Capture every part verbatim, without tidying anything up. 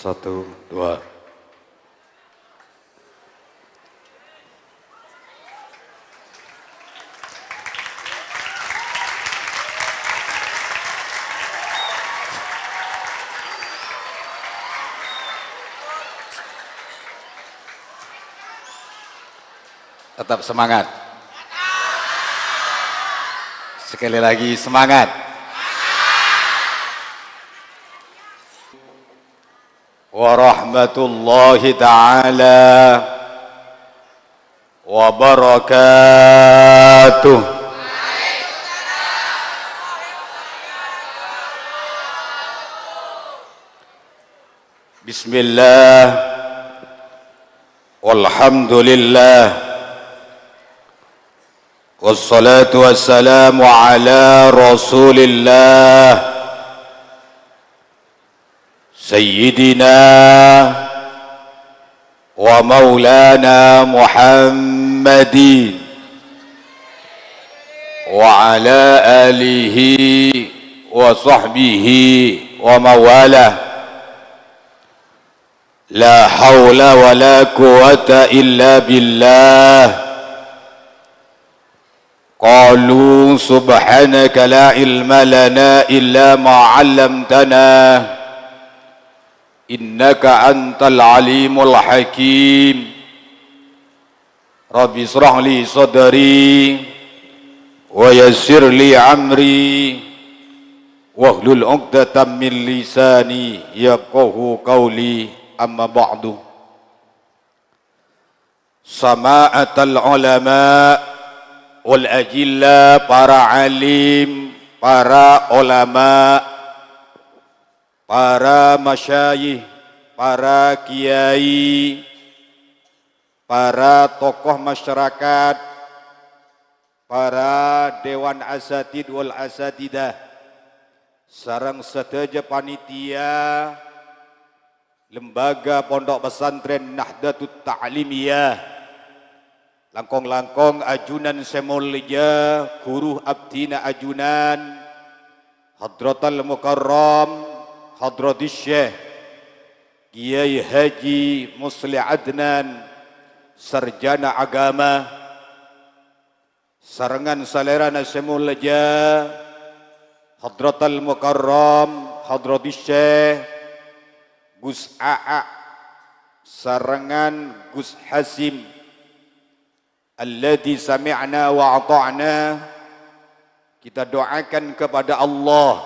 Satu, dua. Tetap semangat. Sekali lagi, semangat. Warahmatullahi taala wabarakatuh. Bismillah. Walhamdulillah. Wassalatu wassalamu ala Rasulillah. Sayyidina wa maulana Muhammadin wa ala alihi wa sahbihi wa mawalah. La haula wa la quwwata illa billah. Qalu subhanaka la ilma lana illa ma 'allamtana, innaka antal alimul hakim. Rabbi israh li sadri, wa yassir li amri, wahlul 'uqdatam min lisani yafqahu qauli, amma ba'du. Sama'atal ulama wal ajilla, para alim, para ulama, para masyayikh, para kiai, para tokoh masyarakat, para dewan asatid wal asatidah, sareng sadhâjâ panitia Lembaga Pondok Pesantren Nahdlatut Ta'limiyah, langkong-langkong ajunan sè molja, ghuru abdhina ajunan, Hadratal Mukarram, Hadratus Syekh Kiai Haji Musleh Adnan, Sarjana Agama, sarengngan salèrana sè molja, Hadratal Mukarram, Hadratus Syekh Gus Aa, sarengngan Gus Hasim, alladzi sami'na wa ata'na, kita doakan kepada Allah,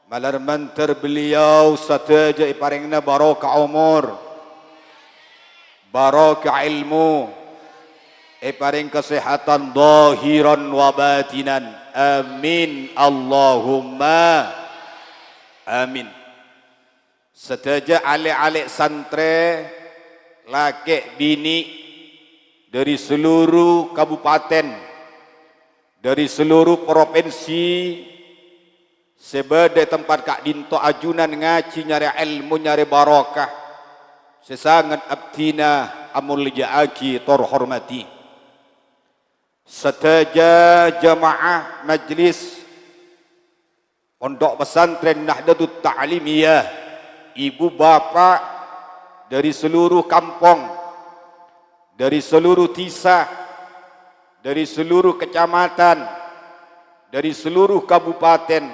malar mandhâr beliau sadhâjâ èparèngana barokah omor, barokah ilmu, èparèng kasèhatan dhahiran wa batinan. Amin, Allahumma amin. Sadhâjâ alè'-alè' santrè, lakè' binè', dâri seluruh kabupaten, dâri seluruh propinsi sè bâdâ è tempat ka'dinto ajunan ngajhi nyarè èlmo, nyarè barokah sè sanget abdhina amolja'aghi tor hormadhi. Sadhâjâ jamaah majlis Pondok Pesantren Nahdlatut Ta'limiyah, ibu bapa' dâri seluruh kampong, dâri seluruh dhisa, dâri seluruh kacamatan, dâri seluruh kabupaten,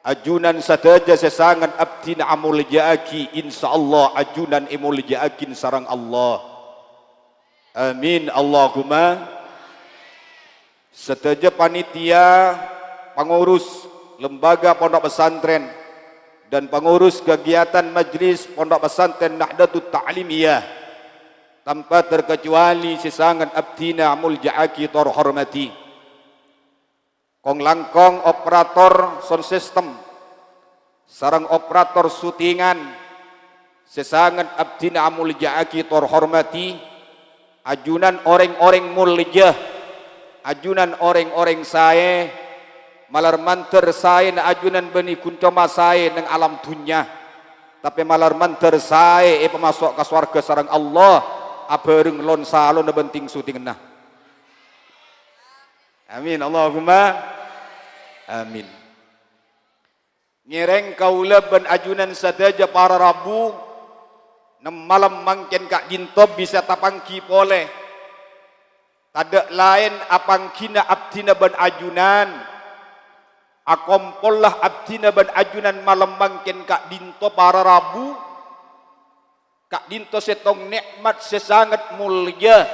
ajunan sadhâjâ sè sanget abdhina amolja'aghi, insyaallah ajunan èmolja'aghi sareng Allah. Amin, Allahumma. Sadhâjâ panitia, pangurus lembaga pondok pesantren, dan pangurus kegiatan majlis Pondok Pesantren Nahdlatut Ta'limiyah, tanpa terkecuali sè sanget abdhina amolja'aghi tor hormadhi. Kong-langkong operator sound system sareng operator syutingan sè sanget abdhina amolja'aghi tor hormadhi, ajunan orèng-orèng molja, ajunan orèng-orèng saè, malar mandhâr saèna ajunan bânnè ghun coma saè neng alam dhunnya, tapè malar mandhâr saè èpamaso' ka sowarghâ sareng Allah, abhâreng lon-salonna bân ting-syutinganna. Amin, Allahumma amin. Ngèrèng kaulâ bân ajunan sadhâjâ para rabu, nem-, malem mangkèn ka'dinto bisa tapangghi polè. Tadâ' laèn apangghina abdhina bân ajunan. Akompolla abdhina bân ajunan malem mangkèn ka'dinto para rabu. Ka'dinto sèttong nè'mat sè sanget molja,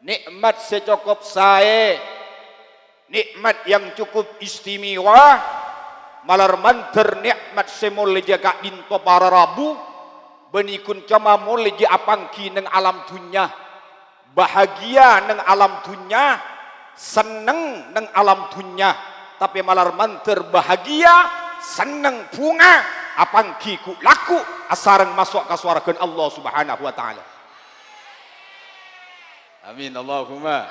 nè'mat sè cokop saè, nè'mat yang cukup istimewa, malar mandhâr nè'mat sè molja ka'dinto para rabu, bânnè ghun coma molja apangghi neng alam dhunnya. Bahagia neng alam dhunnya, senneng neng alam dhunnya, tapè malar mandhâr bahagia, senneng, bhunga, apangghi ghu'-lagghu' asareng maso' ka sowarghâna Allah Subhanahu wa Ta'ala. Amin, Allahumma.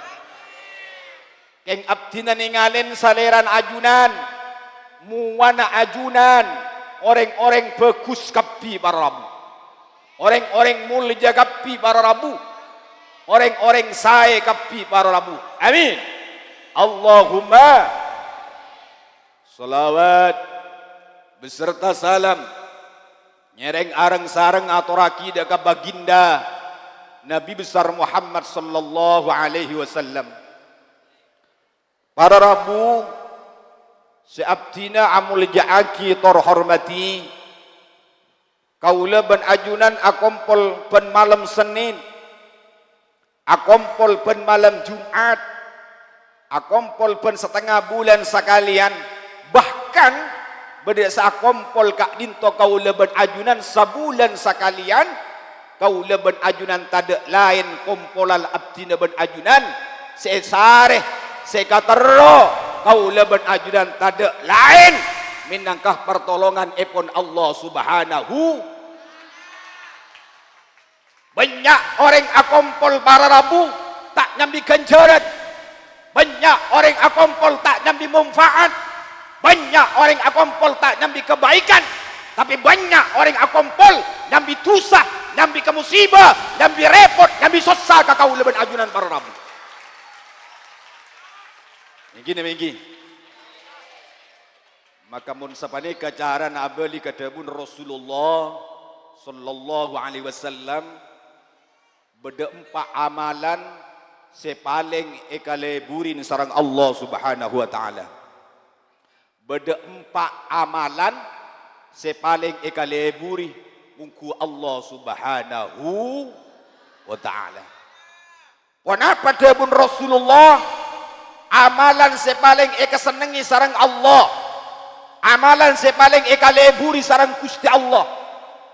Kèng abdhina nèngalè salèrana ajunan, mowana ajunan, orèng-orèng bhâghus kabbhi para rabu. Orèng-orèng molja kabbhi para rabu. Orèng-orèng saè kabbhi para rabu. Amin. Allahumma shalawat beserta salam ngèrèng areng-sareng atorraghi dâ' ka Baginda Nabi Besar Muhammad sallallahu alaihi wasallam. Para rabu sè abdhina amolja'aghi tor hormadhi, kaulâ bân ajunan akompol bân malem Sennèn, akompol bân malem Jum'at, akompol bân satengnga bulân sakalèyan, bahkan bâdâ sè akompol ka'dinto kaulâ bân ajunan sabulân sakalèyan, Kaulâ bân ajunan tadâ' laèn kompolan abdhina bân ajunan sè èsarè, sè èkaterro kaulâ bân ajunan tadâ' laèn mènangka partolonganèpon Allah Subhanahu. Bânnya' orèng akompol para rabu ta' nyambi ghânjhârân. Bânnya' orèng akompol ta' nyambi manfaat. Bânnya' orèng akompol ta' nyambi kabaikan. Tapè bânnya' orèng akompol nyambi dusa, nyambi kamusiba, nyambi rèpot, nyambi sossa ka kaulâ bân ajunan para rabu. Èngghi napa èngghi? Maka mon sapanèka carana abâli ka dhâbuna Rasulullah sallallahu alaihi wasallam, Bâdâ empa' amalan sè palèng èkalèburi sareng Allah Subhanahu wa Ta'ala. Bâdâ empa' amalan sè palèng èkalèburi mongghu Allah Subhanahu wa Ta'ala. Ponapa dhâbuna Rasulullah? Amalan sè palèng èkasennengngè sareng Allah. Amalan sè palèng èkalèburi sareng Ghustè Allah.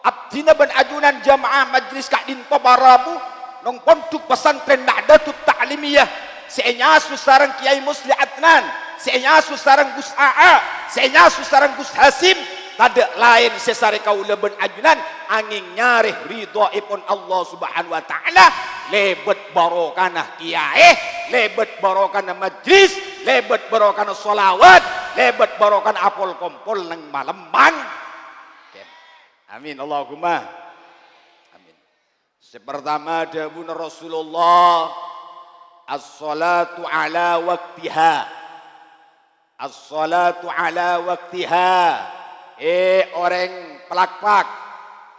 Abdhina bân ajunan jamaah majlis ka'dinto para rabu neng Pondhuk Pesantren Nahdlatut Ta'limiyah sè ènyaso sareng Kèyaè Musleh Adnan, sè ènyaso sareng Gus Aa, sè ènyaso sareng Gus Hasim, tadâ' laèn sè sarè kaulâ bân ajunan angèng nyarè ridhoèpon Allah Subhanahu wa Ta'ala, lèbât barokana kèyaè, lèbât barokana majlis, lèbât barokana sholawat, lèbât barokana apol-kompol neng malem mangkèn. Amin, Allahumma amin. Sè partama dhâbuna Rasulullah, "As-sholatu ala waqtiha." As-sholatu ala waqtiha. È orèng Palakpak,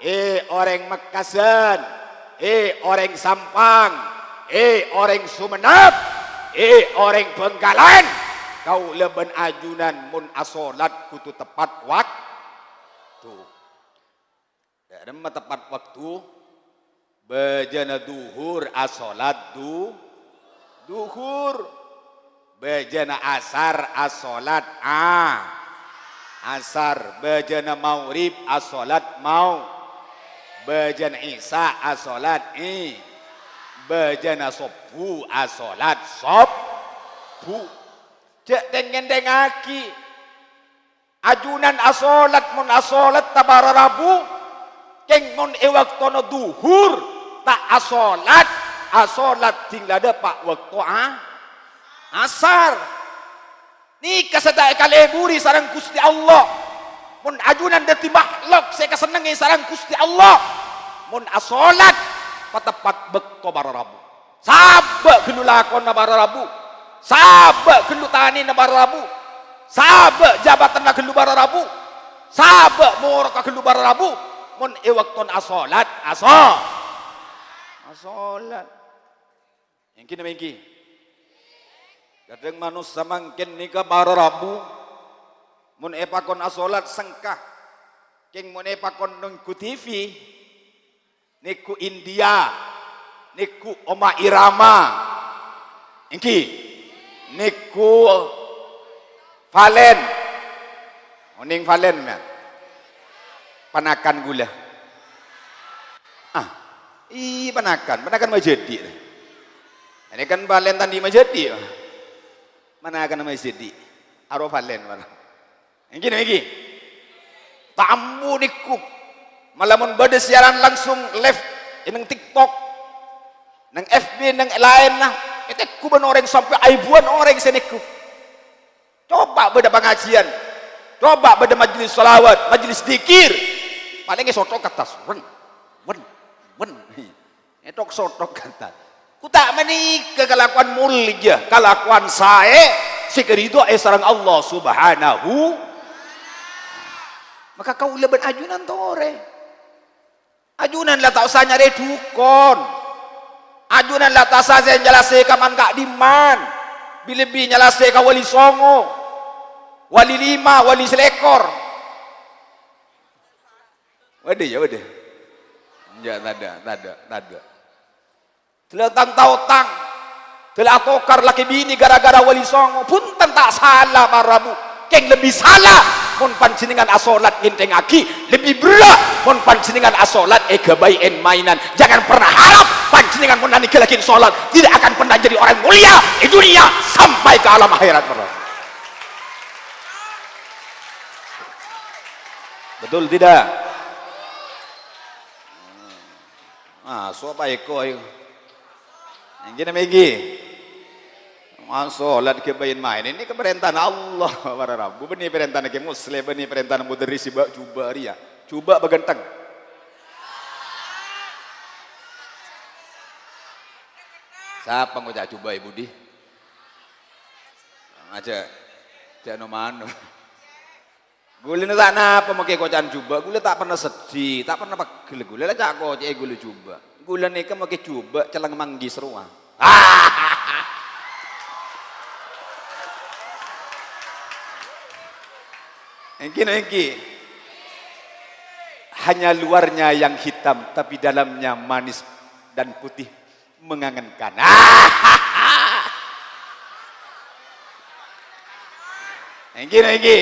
è orèng Mekkasân, è orèng Sampang, è orèng Sumenep, è orèng Bhângkalan, kaulâ bân ajunan mon asholat kodhu tepat waktu. Dâ'remma tepat waktu? Bâjâna dhuhur asholat dhu-, dhuhur. Bâjâna asar asholat a-, asar. Bâjâna maghrib asholat mau-, bâjâna isya asholat i-, bâjâna sobbhu asholat sobbhu. Jhâ' tèng-ngèntèngngaghi. Ajunan asholat, mon asholat ta' para rabu, kèng mon è bâktona dhuhur ta' asholat, asholat dhing la dâpa' bâkto a-, asar. Nèka sè ta' èkalèburi sareng Ghustè Allah. Mon ajunan dhâddhi makhlok sè èkasennengngè sareng Ghustè Allah, mon asholat pateppat bâkto para rabu. Sabâ' ghâllu lakona para rabu. Sabâ' ghâllu tanèna para rabu. Sabâ' jabatanna ghâllu para rabu. Sabâ' morokka ghâllu para rabu. Mon è bâktona asolat, aso-, asolat. Èngghi napa èngghi? Kadhâng manossa mangkèn nèka para rabu. Mon èpakon asolat sengka. Kèng mon èpakon nongghu T V. Nèko India, nèko Rhoma Irama, èngghi, nèko Valen, onèng Valen, mè'. Panakan ghulâ. Ah, iyâ, panakan, panakan majâdhi'. Ini kan Valen tandhi majâdhi'. Panakan majâdhi'. Aro Valen, mara. Èngghi, èngghi. Ta' ambu nèko. Mala mon bâdâ siaran langsung live è neng TikTok, neng F B, neng laènna, ètegghu bân orèng sampè' aèbuwân orèng sè nèko. Coba bâdâ pangajiân, coba bâdâ majelis shalawat, majelis dzikir, palèng èsothok ka attas. Wen, wen, wen. Èthok-sothok kanta. Ghu ta' manèka kalakowan molja, kalakowan saè sè èkaridhoi sareng Allah Subhanahu. Maka kaulâ bân ajunan torè. Ajunan la ta' osa nyarè dhukon. Ajunan la ta' osa nyalase ka man-ka'dimman. Bi-, lebbi nyalase ka Wali Songo, Wali Lima, Wali Salèkor. Bâdâ, yâ, bâdâ. Enjâ', tadâ', tadâ', tadâ'. Dâlâ tang-taotang. Dâlâ atokar lakè binè ghârâ-ghârâ Wali Songo. Bhunten, ta' sala, para rabu. Kèng lebbi sala mon panjhennengngan asolat ngènthèngngaghi. Lebbi berrâ' mon panjhennengngan asolat èghâbây èn-maènan. Jangan pernah harap panjhennengngan mon nanègâlaghi solat tidak akan pernah jadi orang mulia di dunia sampai ke alam akhirat, para rabu. Betul tidak? Ah, so apa eko, ayo? Èngghi napa èngghi? Masolat ghâbây èn-maènan. Ini keperintahna Allah, para rabu. Bânnè parèntana Kè Musleh, bânnè parèntana Mudarris, jhubâ' rèya. Jhubâ' bâghânteng. Sapa ngoca' jhubâ' è budi? Ajâ, jhâ' no-mano. Ghulâ nèka ta' napa makè koca'an jhubâ', ghulâ ta' pernah seddhi, ta' pernah pegghel ghulâ, la ca'-koca'è ghulâ jhubâ'. Ghulâ nèka makè jhubâ' celleng manggis rowa. Èngghi, èngghi. Hanya luarnya yang hitam, tapi dalamnya manis dan putih. Mengangenkan. Èngghi, èngghi.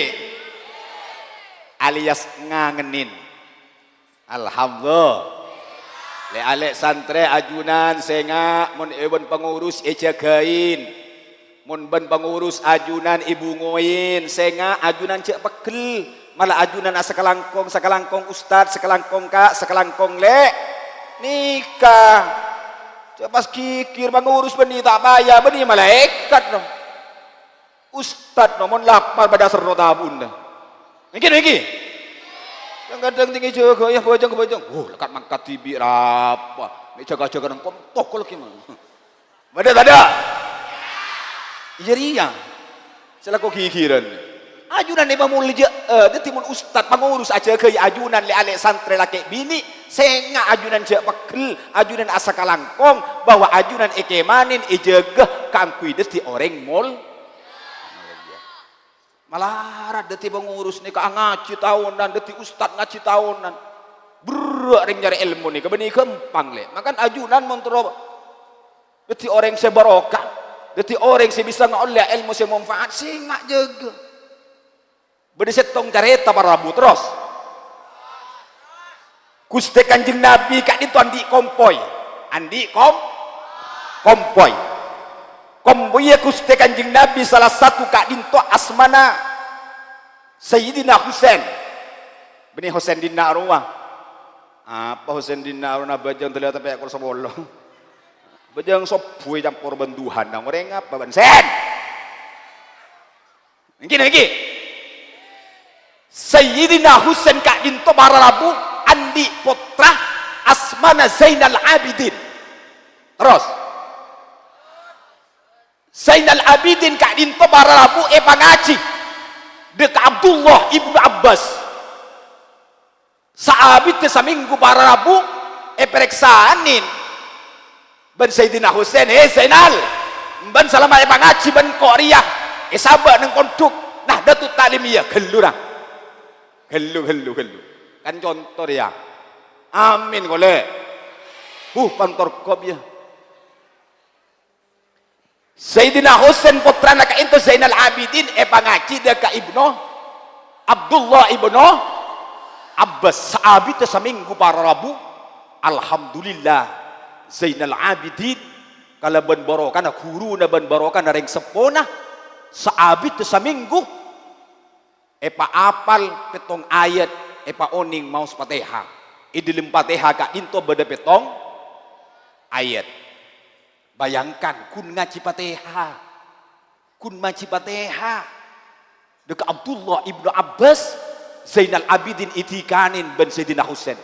Alias ngangenin. Alhamdulillah. Lè'-alè' santrè ajunan sènga' mon è bân pangurus èjâgâin. Mon bân pangurus ajunan èbungowèn, sènga' ajunan jhâ' pegghel, mala ajunan asakalangkong, sakalangkong ustad, sakalangkong ka', sakalangkong lè'. Nèka. Jhâ' pas ghighir pangurus bânnè ta' paya, bânnè malaèkat, no. Ustad, no, mon lapar bâdâ serro tabuna. Èngghi, èngghi. Kadhâng-kadhâng tèngè jâgâ, yâ, bhâjâng-bhâjâng. Wuh, lèkat mangkat dhibi' rapa. Mè' jâgâ-jâgâ nang kontok lagi, man. Bâdâ tadâ'? Iyâ rèya. Sè lako ghighirân. Ajunan èpamoljâ'â, dhâddhi mon ustad pangurus ajâgâi ajunan lè'-alè' santrè lakè' binè', sènga' ajunan jhâ' pegghel, ajunan asakalangkong, bahwa ajunan èkèmanè, èjâgâ kaangghuy dhâddhi orèng mol-, malarat dhâddhi pangurus nèka ngajhi taonan, dhâddhi ustad ngajhi taonan. Berrâ' rèng nyarè èlmo nèka bânnè ghâmpang, lè'. Mangkana ajunan mon terro dhâddhi orèng sè barokah, dhâddhi orèng sè bisa ngaollè èlmo sè manfaat, sènga' jâgâ. Bâdâ sèttong carèta, para rabu, terros. Ghustè Kanjeng Nabi ka'dinto andi' kompoy. Andi' kom-, kompoy. Kompoyya Ghustè Kanjeng Nabi sala satu ka'dinto asmana Sayyidina Husain. Bânnè Husain dinna' rowa. Apa Husain dinna' rowa, bhâjâng dâlâ tapè' kol sapolo. Bhâjâng sobbhu ècampor bân duhân, nang orèng apa bân sen? Èngghi, èngghi. Sayyidina Husain ka'dinto para rabu andi' pottra asmana Zainal Abidin. Terros. Zainal Abidin ka'dinto para rabu èpangajhi. Dâ' ka Abdullah ibnu Abbas. Saabiddhâ samènggu para rabu èparèksanè bân Sayyidina Husain, "Hè, Zainal, bân salama èpangajhi bân engko' rèya, èsabâ' neng pondhuk Nahdlatul Ta'lim, iyâ, ghâllu, ra. Ghâllu, ghâllu, ghâllu." Kan conto rèya. Amin, kolè. Huh, pantorkop, iyâ. Sayyidina Husain, pottrana ka'dinto Zainal Abidin, èpangajhi dâ' ka Ibnu Abdullah ibnu Abbas. Saabiddhâ samènggu para rabu. Alhamdulillah, Zainal Abidin kalabân barokana ghuruna bân barokana rèng seppona, saabiddhâ samènggu èpaapal pèttong ayat, èpaonèng maos Fatèha. È dhâlem Fatèha ka'dinto bâdâ pèttong ayat. Bayangkan, ghun ngajhi Fatèha. Ghun ngajhi Fatèha. Dâ' ka Abdullah ibnu Abbas, Zainal Abidin èdhikanè bân Sayyidina Husain.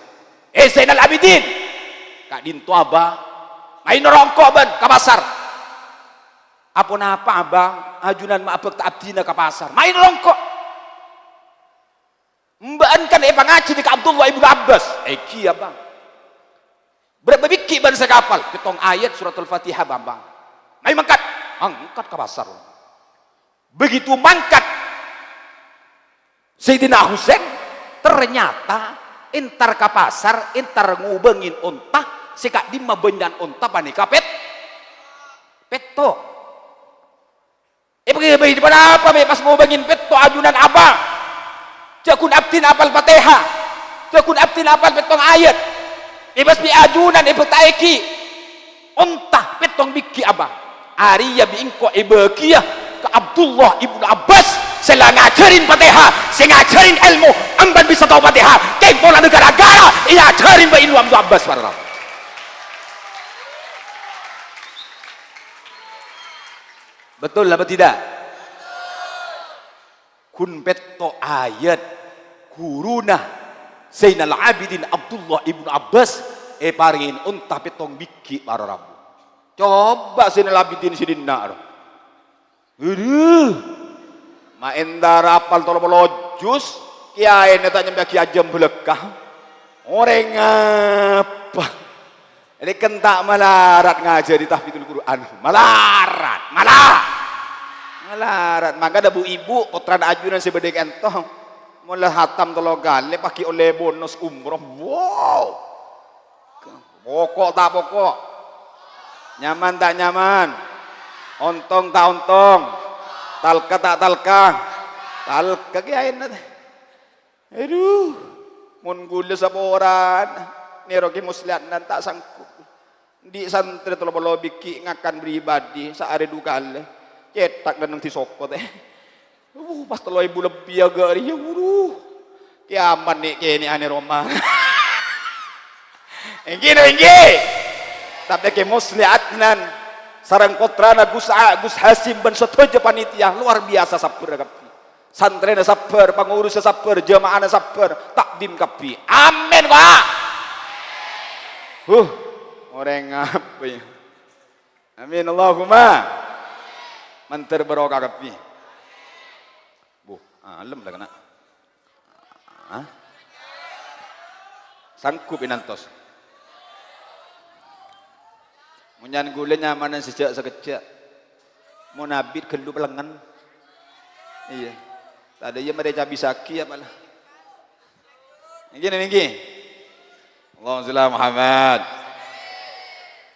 "Hè, Zainal Abidin, ka'dinto Abah, maèn noro' engko' bân ka pasar." "Aponapa, Abah, ajunan ma' abhâkta abdhina ka pasar?" "Maèn noro' engko'." "Embâ'ân kan èpangajhi dâ' ka Abdullah ibnu Abbas?" "Èngghi, Abah." "Bârâmpa bigghi' bân sè kaapal?" "Pèttong ayat Suratul Fatihah, Bâbâng." "Mayu mangkat." Mangkat ka pasar. Begitu mangkat Sayyidina Husain, ternyata entar ka pasar, entar ngobângè onta, sè ka'dimma bânnya'na onta panèka pèt-, pètto'. Èpaghi-, bâi ponapa mè' pas ngobângè pètto' ajunan Abah? Jhâ' ghun abdhina apal Fatèha. Jhâ' ghun abdhina apal pèttong ayat. Mè' pas bi' ajunan èbhâkta'aghi onta pèttong bigghi', Abah. Arèya bi' engko' èbâghiyâ ka Abdullah ibnu Abbas sè la ngajhârin Fatèha, sè ngajhârin èlmo, emban bisa tao Fatèha. Kèng polana ghârâ-ghârâ èajhârin bi' Ibnu Abdul Abbas, para rabu. Betul apa tidak? Ghun pètto' ayat ghuruna Zainal Abidin Abdullah ibnu Abbas èparèngè onta pèttong bigghi', para rabu. Coba Zainal Abidin sè dinna', ro. Aduh. Ma' entar apal tello polo juz, kèyaèna ta' nyambi ajâm bâlâkka. Orèng apa? Rèken ta' malarat ngajhâri tahfidzul Qur'an. Malarat, mala-, malarat. Mangkana bu-ibu, pottrana ajunan sè bâdâ è ka'dinto, mon la hatam tello kalè, paghi' ollè bonus umroh. Wow. Poko' ta' poko'? Nyaman ta' nyaman? Ontong ta' ontong? Talka ta' talka? Talka kèyaèna. Aduh, mon ghulâ saporana, nèro Kè Muslihat nan ta' sanggup. Andi' santrè tello polo bigghi' ngakan pribadi, saarè du kalè. Cètak dâ' neng di soko tè. Uh, pas tello èbu lebbi aghâ' rèya, waduh. Kèyamat nè'-kènè'an è roma. Èngghi, no, èngghi. Tapè Kè Muslihat nan sareng pottrana Gus A-, Gus Hasim bân sadhâjâ panitia luar biasa sabbhârrâ kabbhi. Santrèna sabbhâr, pangurussa sabbhâr, jamaahna sabbhâr, takdim kabbhi. Amin, Pak. Huh, orèng apa ya? Amin, Allahumma. Mandhâr barokah kabbhi. Bu, alem la kèna. Hah? Sanggup ènantos. Mon nyamana ghulâ nyamana sajjhâ' sakejjhâ'. Mon abit ghâllu pelengngen. Iyâ. Tadâ' iyâ marè cabisaghi apa la? Èngghi, èngghi. Allahumma shalli ala Muhammad.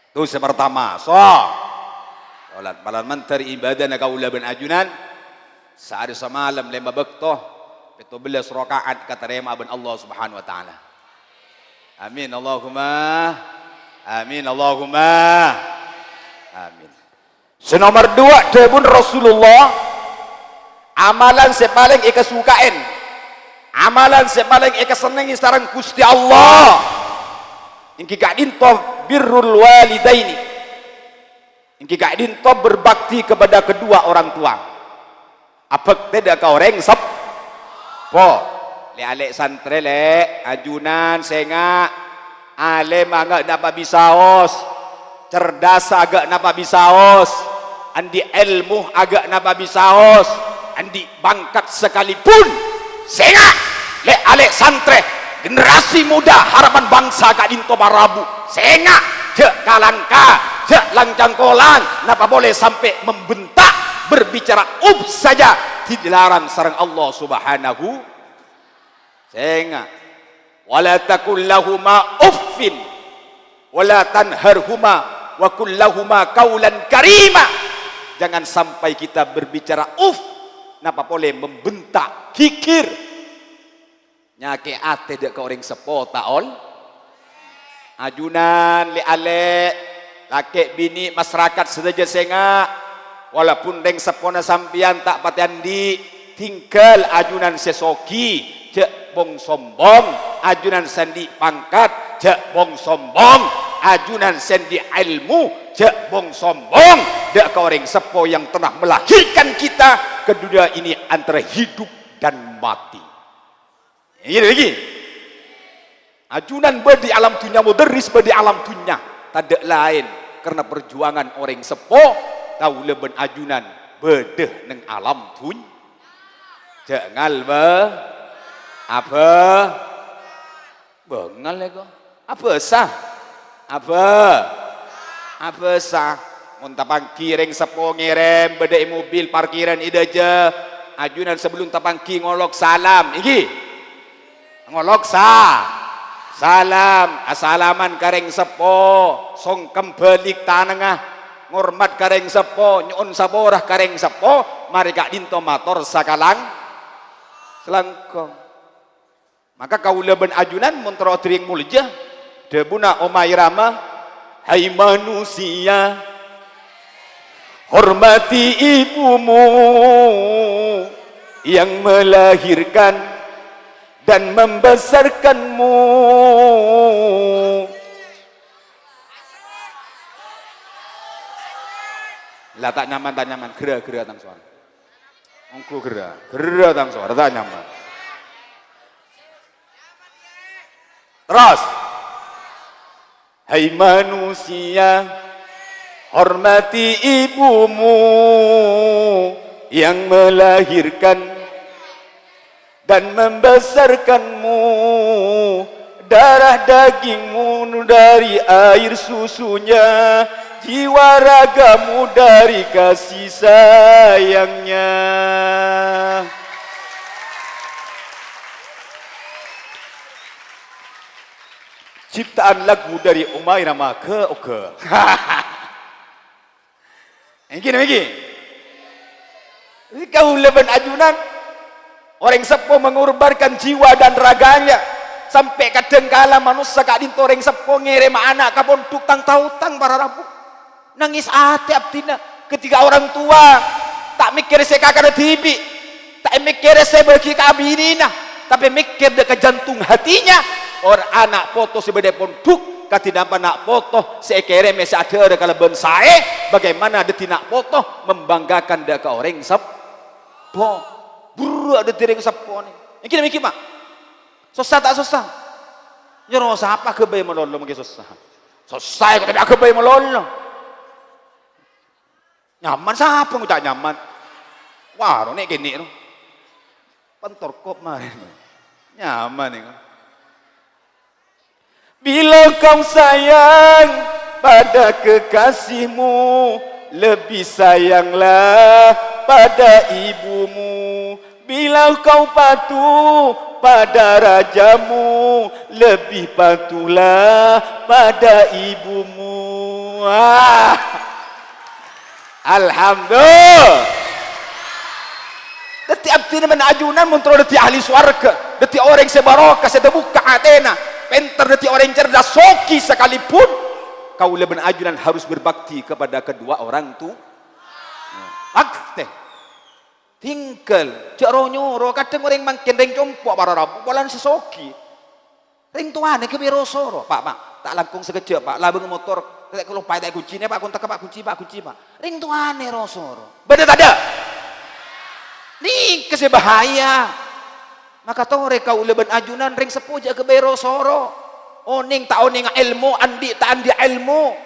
Itu sè partama. So. Sholat. Malar mandhâr ibadahna kaulâ bân ajunan. Saarè samalem lèma bâkto. Pètto bellâs raka'at katarèma bân Allah Subhanahu wa Ta'ala. Amin. Allahumma. Amin. Allahumma. Amin. Sè nomer duwâ', dhâbuna Rasulullah, amalan sè palèng èkasukaè, amalan sè palèng èkasennengngè sareng Ghustè Allah, èngghi ka'dinto birrul walidaini, èngghi ka'dinto berbakti kepada kedua orang tua. Abhâktè dâ' ka orèng seppo. Lè'-alè' santrè, lè', ajunan, sènga'. Alèm aghâ' napa bisaos. Cerdas aghâ' napa bisaos. Andi' èlmo aghâ' napa bisaos. andi' pangkat sakalèpon. Sènga', lè'-alè' santrè, generasi muda harapan bangsa ka'dinto para rabu. Sènga', jhâ' kalangka, jhâ' lang-cangkolang, napa polè sampè' membentak, berbicara "uff" saja dilarang sareng Allah Subhanahu. Sènga'. "Wa la taqul lahuma uffin, wa la tanharhuma, wa qul lahuma qaulan karima." Jangan sampai kita berbicara "uff", napa polè membentak, ghighir. Nyakè' atè dâ' ka orèng seppo ta' ol-, Ajunan, lè'-alè', lakè' binè', masarakat sadhâjâ sènga'. Walaupun rèng seppona sampèyan ta' patè andi', tinggal ajunan sè soghi, jhâ' bong-sombong. Ajunan sè andi' pangkat, jhâ' bong-sombong. Ajunan sè andi' èlmo, jhâ' bong-sombong. Dâ' ka orèng seppo yang telah melahirkan kita ke dunia ini antara hidup dan mati. Iyâ, lagi. Ajunan bâdâ è alam dhunnya, mudarris bâdâ è alam dhunnya. Tadâ' laèn, karena perjuangan orèng seppo, kaulâ bân ajunan bâdâ neng alam dhun-, jhâ' ngalbâ-, abâ-, bângal, èko. Abâsa. Abâ-, abâsa. Mon tapangghi rèng seppo ngèrèm, bâdâ è mobil parkiran è dâjâ. Ajunan sabellun tapangghi ngolok salam, èngghi. Ngolok sa-, salam, asalaman ka rèng seppo, songkem bâlik tanangnga, ngormat ka rèng seppo, nyo'on sapora ka rèng seppo, marè ka'dinto mator sakalang-, salangkong. Maka kaulâ bân ajunan mon terro dhâri molja, dhâbuna Omah Rama, "Hai manusia, hormati ibumu yang melahirkan dan membesarkanmu." Lah, ta' nyaman, ta' nyaman. Ghârâ, ghârâ tang sowara. Ongghu ghârâ. Ghârâ tang sowara, ta' nyaman. Terros. Hai manusia, hormati ibumu yang melahirkan dan membesarkanmu, darah dagingmu dari air susunya, jiwa ragamu dari kasih sayangnya. Ciptaan lagu dari Omah Rama ghâ-, oghâ. Èngghi, èngghi. Jadi kaulâ bân ajunan, orèng seppo mengorbankan jiwa dan raganya, sampè' kadhâng kala manossa ka'dinto orèng seppo ngèrèma ana' ka pondhuk tang-taotang para rabu. Nangès atè abdhina ketika orang tua ta' mèkkèrè sè kakadhâ dhibi', ta' èmèkkèrè sè bâgi ka abinèna, tapè mèkkèr dâ' ka jantung hatinya. Or-, ana' poto sè bâdâ è pondhuk, kadhi napa na' poto sè èkèrèmè sè adhârâ kalabân saè, bagaimana dhâddhi na' poto membanggakan dâ' ka orèng seppo. Burrâ' dhâddhi orèng seppo nè. Èngghi, èngghi, Pa'. Sossa ta' sossa? Nyoro sapa aghâbây malolo mangkè sossa. Sossa èko tapè aghâbây malolo. Nyaman sapa ngoca' nyaman? Waro nè' kènè' ro. Pantorkop marè. Nyaman èko. Bila kau sayang pada kekasihmu, lebih sayanglah pada ibumu. Bila kau patuh pada rajamu, lebih patuhlah pada ibumu. Ah. Alhamdulillah. Dhâddhi abdhina bân ajunan mon terro dhâddhi ahli sowarghâ, dhâddhi orèng sè barokah, sè tabukka' atèna, pènter dhâddhi orèng cerdas, soghi sakalèpon, kaulâ bân ajunan harus berbakti kepada kedua orang tu-, Bakti. Tinggal, jhâ' ro-nyoro, kadhâng orèng mangkèn rèng compo' para rabu, polana sè soghi. Rèng towana ghâbây ro-soro, "Pa', Pa', ta' langkong sakejjhâ', Pa', labâng motor, ta' kaloppaè ta' kuncina, Pa', kontakka, Pa', kunci, Pa', kunci, Pa'." Rèng towana ro-soro. Bâdâ tadâ'? Nèka sè bahaya. Maka torè kaulâ bân ajunan rèng seppo jhâ' ghâbây ro-soro. Onèng ta' onènga èlmo, andi' ta' andi'â èlmo.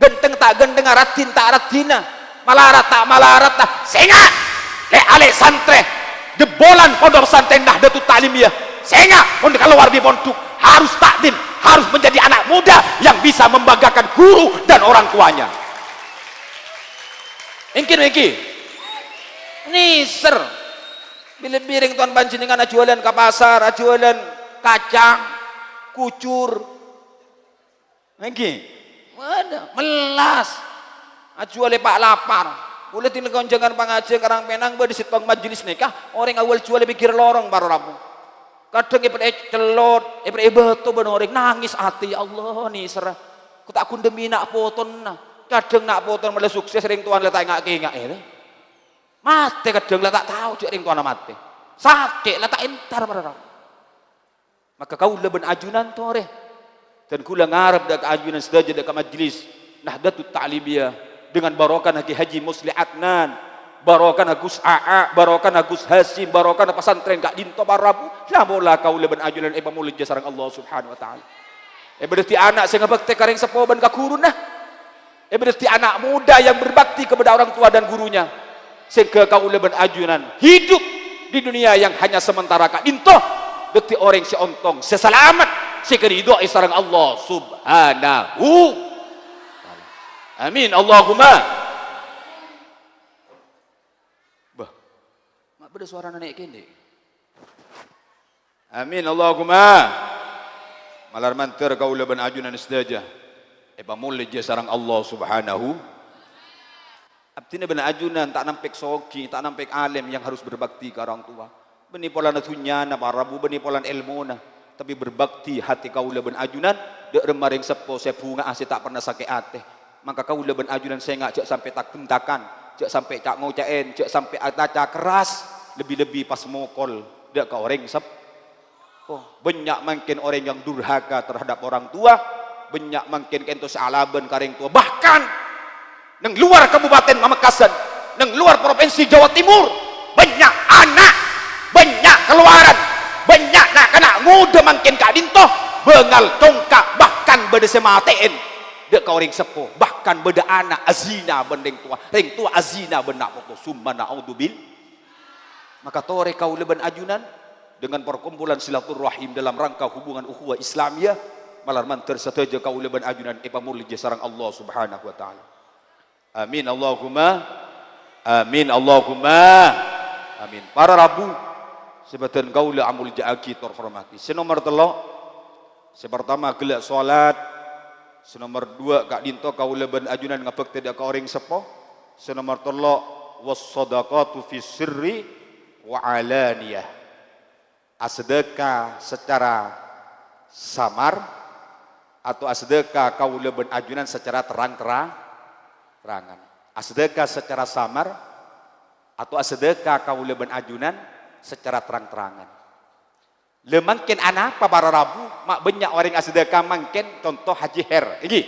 Ghântheng ta' ghânthengnga, raddhin ta' raddhinna, malarat ta' malaratta, sènga'! Lè'-alè' santrè, jhebbolan Pondok Pesantren Nahdlatul Ta'limiyah. Sènga' mon kalowar dâri pondhuk, harus takdim, harus menjadi anak muda yang bisa membanggakan guru dan orang tuanya. Ènggi, ènggi. Nèser. Bilâ bhâreng ton panjhennengngan ajhuwâlân ka pasar, ajhuwâlân kacang, kujur. Ènggi. Bâdâ, mellas. Ajhuwâlân pa' lapar. Kaulâ dhin konjhângan pangajhi Karangpènang bâdâ sèttong majelis nèka, orèng awwal jhuwâlân è pèggir lorong para rabu. Kadhâng èpèr-, ècellot, èpèr-, èbâto bân orèng, nangès atè, "Ya Allah, nèserra. Ko' ta' ghun dâmmi na' potona." Kadhâng na' potona mala sukses, rèng towana la ta' ènga'-kènga'è, lè. Matè kadhâng la ta' tao jhâ' rèng towana matè. Sakè' la ta' entar para rabu. Maka kaulâ bân ajunan torè. Dan kaulâ ngarep dâ' ka ajunan sadhâjâ dâ' ka majelis Nahdlatul Ta'limiyah dengan barokahna Kiai Haji Musleh Adnan, barokahna Gus Aa, barokahna Gus Hasim, barokahna pesantren ka'dinto para rabu, la mola kaulâ bân ajunan èpamoljâ sareng Allah Subhanahu wa Ta'ala. Èpadhâddhi ana' sè ngabhâktè ka rèng seppo bân ka ghuruna. Èpadhâddhi ana' muda yang berbakti kepada orang tua dan gurunya, sehingga kaulâ bân ajunan hidup di dunia yang hanya sementara ka'dinto, dhâddhi orèng sè ontong, sè salamet, sè èkaridhoi sareng Allah Subhanahu wa Ta'ala. Amin, Allahumma. Bâh, ma' bâdâ sowarana nè' kènè'? Amin, Allahumma. Malar mandhâr kaulâ bân ajunan sadhâjâ èpamoljâ sareng Allah Subhanahu. Abdhina bân ajunan ta' nampèk soghi, ta' nampèk alèm yang harus berbakti ka orang tua. Bânnè polana dhunnyana, para rabu, bânnè polana èlmona, tapè berbakti hati kaulâ bân ajunan dâ' remma rèng seppo sè bhunga'a sè ta' pernah sakè' atè. Mangka kaulâ bân ajunan sènga' jhâ' sampè' tak-bhentakan, jhâ' sampè' ca'-ngoca'èn, jhâ' sampè' acaca kerras, lebbi-lebbi pas mokol dâ' ka orèng sep-, Oh, bânnya' mangkèn orèng yang durhaka terhadap orang tua, bânnya' mangkèn ka'dinto sè alabân ka rèng towa. Bahkan, neng luar Kabupaten Pamekasan, neng luar Provinsi Jawa Timur, bânnya' ana', bânnya' kalowaran, bânnya' na'-kana' ngodâ mangkèn ka'dinto, bângal congka', bahkan bâdâ sè matè'èn dâ' ka orèng seppo, bahkan bâdâ ana' azina bân rèng towa, rèng towa azina bân na' poto, summa na'udzubil-, Maka torè kaulâ bân ajunan dengan perkumpulan silaturrahim dalam rangka hubungan ukhuwah Islamiyah, malar mandhâr sadhâjâ kaulâ bân ajunan èpamoljâ sareng Allah Subhanahu wa Ta'ala. Amin, Allahumma amin, Allahumma amin. Para rabu sè bâdhân kaulâ amoljâ'aghi tor hormatè. Sè nomer tello', Sè partama, ghellâ' solat. Sè nomer duwâ', ka'dinto kaulâ bân ajunan ngabhâktè dâ' ka orèng seppo. Sè nomer tello', was-shadaqatu fis sirri wa alaniyah. Asadhâka sacara samar, ato asadhâka kaulâ bân ajunan sacara terang-terang-, terangan. Asadhâka sacara samar, ato asadhâka kaulâ bân ajunan sacara terang-terangan. Lha mangkèn anapa para rabu ma' bânnya' orèng asadhâka mangkèn, conto Haji Her, ènggi.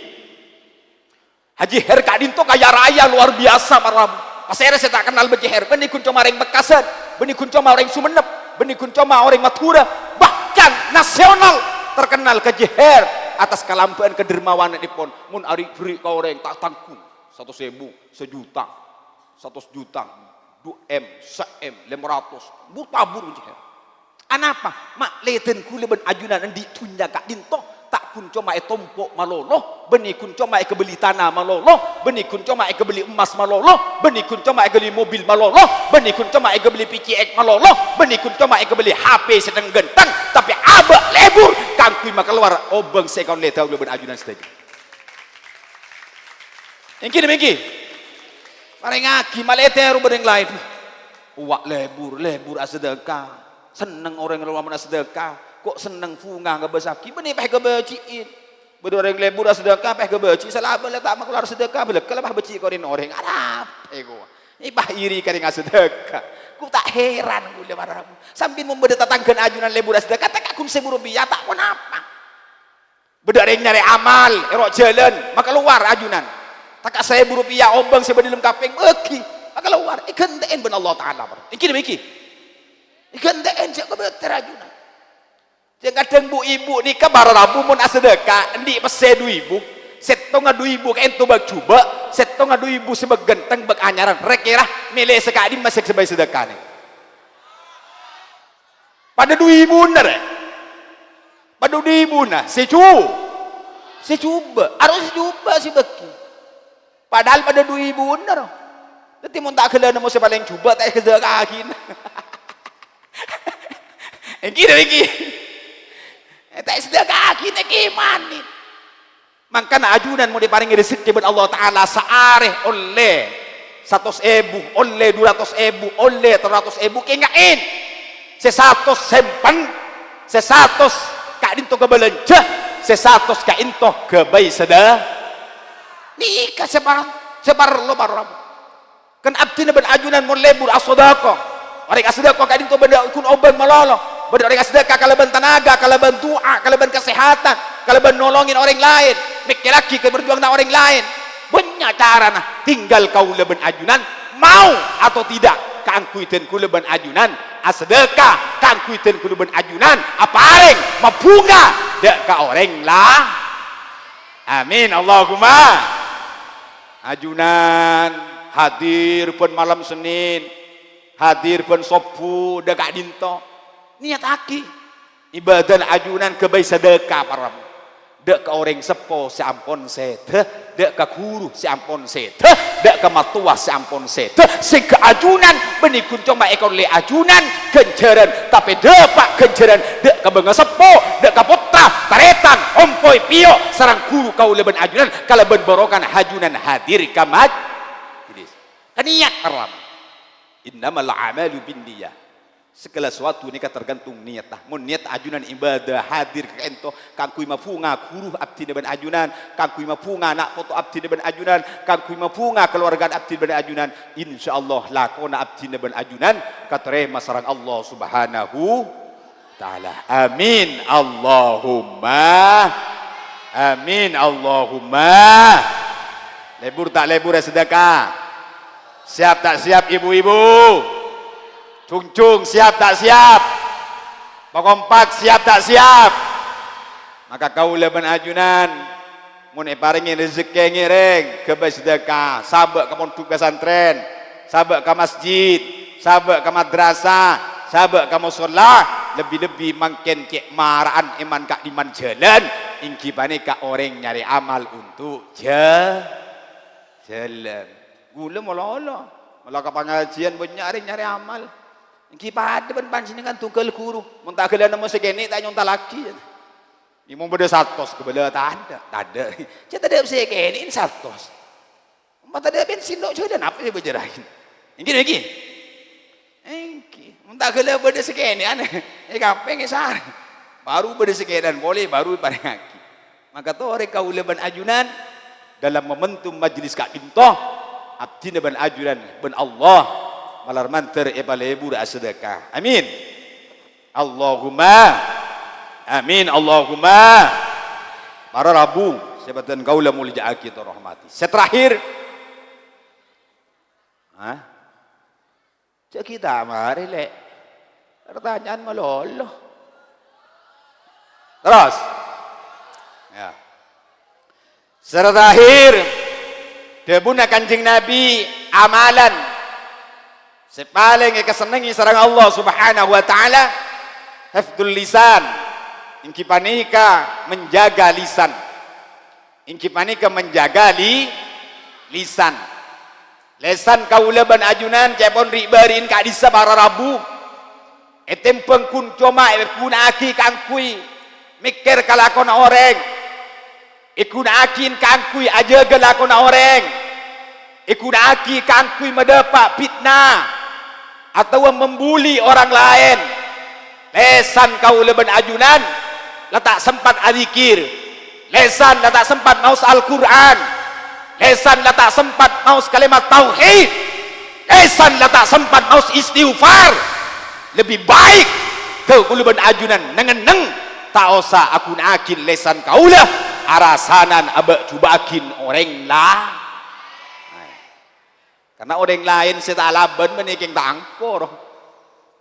Haji Her ka'dinto kaya raya luar biasa para rabu. Pasèra sè ta' kennal Haji Her? Bânnè ghun coma orèng Pamekasan, bânnè ghun coma orèng Sumenep, bânnè ghun coma orèng Madhurâ, bahkan nasional terkenal Haji Her atas kalambhâ'ân kadermawanannèpon. Mon ari'-berri' ka orèng ta' tangghung, satos èbu, sajuta, satos juta, du M, sa-M, lèma ratos, bu-tabur Haji Her. Anapa? Ma' lèdân kaulâ bân ajunan andi' dhunnya ka'dinto, ta' ghun coma ètompo' malolo, bânnè ghun coma èkabelli tana malolo, bânnè ghun coma èkabelli emmas malolo, bânnè ghun coma èkabelli mobil malolo, bânnè ghun coma èkabelli P C X malolo, bânnè ghun coma èkabelli H P sè dhâng-ghânthâng, tapè abâ' lebur kaangghuy makalowar obâng sè èkaollè kaulâ bân ajunan sadhâjâ. Ènggi napa ènggi? Parèngaghi, malè ètèro bân orèng laèn. Uwâ' lebur, lebur asadhâka. Senneng orèng rowa mon asadhâka. Ko' senneng bhunga ngabâsaghi, bânnè pas èkabâji'in. Bâdâ orèng lebur asadhâka, pas èkabâji', salabân la ta' makalowar sadhâka, bâlâkka' la pas bâji' ka orèng-orèng. Arapa èko? Èpah iri ka orèng asadhâka. Ko' ta' heran kaulâ para rabu. Sampèyan mon bâdâ tatangghâna ajunan lebur asadhâka, tèka ghun saèbu rupiah, ta' ponapa. Bâdâ orèng nyarè amal, è ro' jhâlân, makalowar ajunan. Tèka saèbu rupiah obâng sè bâdâ è dâlem kapèng, bâgi, makalowar, èghântè'èn bân Allah Ta'ala, para. Ènggi napa ènggi? Èghântè'èn, jhâ' kobâtèr ajunan. Jhâ' kadhâng bu-ibu nèka para rabu mon asadhâka, andi' pèssè du èbu, Sèttonga du èbu kaènto bâk jhubâ', sèttonga du èbu sè bâk ghântheng, bâk anyaran. Ra-kèra mèlè sè ka'dimma sè bâi sadhâkana? Padâ du èbuna, rè. Padâ du èbuna. Sè jhu-, sè jhubâ'. Harus sè jhubâ' sè bâgi. Padahal padâ du èbuna, ro. Dhâddhi mon ta' ghellâ' nemmo sè palèng jhubâ', ta' èsadhâka'aghi. Èngghi, rè, èngghi. Eh, ta' èsadhâka'aghi, nèkè manè. Mangkana ajunan mon èparèngè rejekkè bân Allah Ta'ala, saarè ollè satos èbu, ollè du ratos èbu, ollè tello ratos èbu, kènga'è. Sè satos sèmpen, sè satos ka'dinto kabâlânjhâ, sè satos ka'dinto ghâbây sadhâ-, nèka sè pa-, sè parlo, para rabu. Kan abdhina bân ajunan mon lebur asadhâka. Orèng asadhâka ka'dinto bâdâ ghun obâng malolo. Bâdâ orèng asadhâka kalabân tanaga, kalabân du'a, kalabân kasèhatan, kalabân nolongè orèng laèn. Mèkkèrraghi kaparjuwânganna orèng laèn. Bânnya' carana. Tinggal kaulâ bân ajunan mau atau tidak kaangghuy dân kaulâ bân ajunan asadhâka, kaangghuy dân kaulâ bân ajunan aparèng mabhunga dâ' ka orèng la-, Amin, Allahumma. Ajunan hadir bân malem Sennèn, hadir bân sobbhu dâ' ka'dinto. Nèyattaghi ibâdâna ajunan ghâbây sadhâka, para rabu. Dâ' ka orèng seppo sè ampon sèdhâ, dâ' ka ghuru sè ampon sèdhâ, dâ' ka mattowa sè ampon sèdhâ, sèngghâ ajunan bânnè ghun coma èkaollè ajunan ghânjhârân, tapè dâpa' ghânjhârân dâ' ka bângaseppo, dâ' ka pottra, tarètan, ompoy, pèyo', sareng ghuru kaulâ bân ajunan, kalabân barokana ajunan hadir ka majlis. Ka niyat, para rabu. Innamal a'malu binniyat. Segala sesuatu nèka tergantung niyatta. Mon niyat ajunan ibâdâ hadir ka'dinto kaangghuy mabhunga ghuru abdhina bân ajunan, kaangghuy mabhunga na' poto abdhina bân ajunan, kaangghuy mabhunga kalowarga abdhina bân ajunan, insyaallah lakona abdhina bân ajunan katarèma sareng Allah Subhanahu Ta'ala. Amin. Allahumma. Amin. Allahumma. Lebur ta' lebur, ya, sedekah? Siap ta' siap, ibu-ibu? Jhungjhung, siap ta' siap? Pakompak, siap ta' siap? Maka kaulâ bân ajunan, mon èparèngè rejekkè ngèrèng, ghâbây sedekah, sabâ' ka pondhuk pesantren, sabâ' ka masjid, sabâ' ka madrasah, sabâ' ka mosolla, lebbi-lebbi mangkèn cè' mara'an è man-ka'dimman jhâlân, èngghi panèka orèng nyarè amal onto' jhâ-, jhâlân. Ghulâ malolo, mala ka pangajiân bânnya' orèng nyarè amal. Èngghi padâ bân panjhennengngan tunggal ghuru, mon ta' ghellâ' nemmo sè kènè' ta' ènyontallaghi. Mon bâdâ satos, ghâbây tadâ', tadâ'. Cè' tadâ' sè kènè' satos. Mon tadâ' bensin, lo' jhâlân apa sè èbâjârâghi? Èngghi, èngghi. Èngghi. Mon ta' ghellâ' bâdâ sè kènè'an, è kampèng èsarè. Baru bâdâ sè kènè'an polè, baru èparèngaghi. Maka torè kaulâ bân ajunan, dalam momentum majlis ka'dinto, abdhina bân ajunan bân Allah, malar mandhâr èpalebur asadekah. Amin. Allahumma amin, Allahumma. Para rabu sè bhâdhân kaulâ molja'aghi tor rahmati. Sè terakhir. Hah? Jhâ' ghi' ta' marè, Lè'. Partanyaan malolo. Terros. Ya. Sè terakhir, dhâbuna Kanjeng Nabi, amalan sè palèng èkasennengngè sareng Allah Subhanahu wa Ta'ala, hifdzul lisan, èngghi panèka menjaga lisan. Èngghi panèka menjaga li-, lisan. Lèsan kaulâ bân ajunan ca'èpon ri'-bâri'in ka'dissa' para rabu. Ètèmbhâng ghun coma èghuna'aghi kaangghuy mèkkèr ka lakona orèng. Èghuna'aghi kaangghuy ajâgâ lakona orèng. Èghuna'aghi kaangghuy madâpa' fitnah. Atawa membuli orang laèn. Lèsan kaulâ bân ajunan la ta' sempat adzikir. Lèsan la ta' sempat maos Al-Qur'an. Lèsan la ta' sempat maos kalimat tauhid. Lèsan la ta' sempat maos istighfar. Lebbi baik kaulâ bân ajunan neng-enneng ta' osa aghuna'aghi lèsan kaulâ arasanan abâ'-jhubâ'aghi orèng la-, karna orèng laèn sè ta' alabân mènèkèng ta' angkor.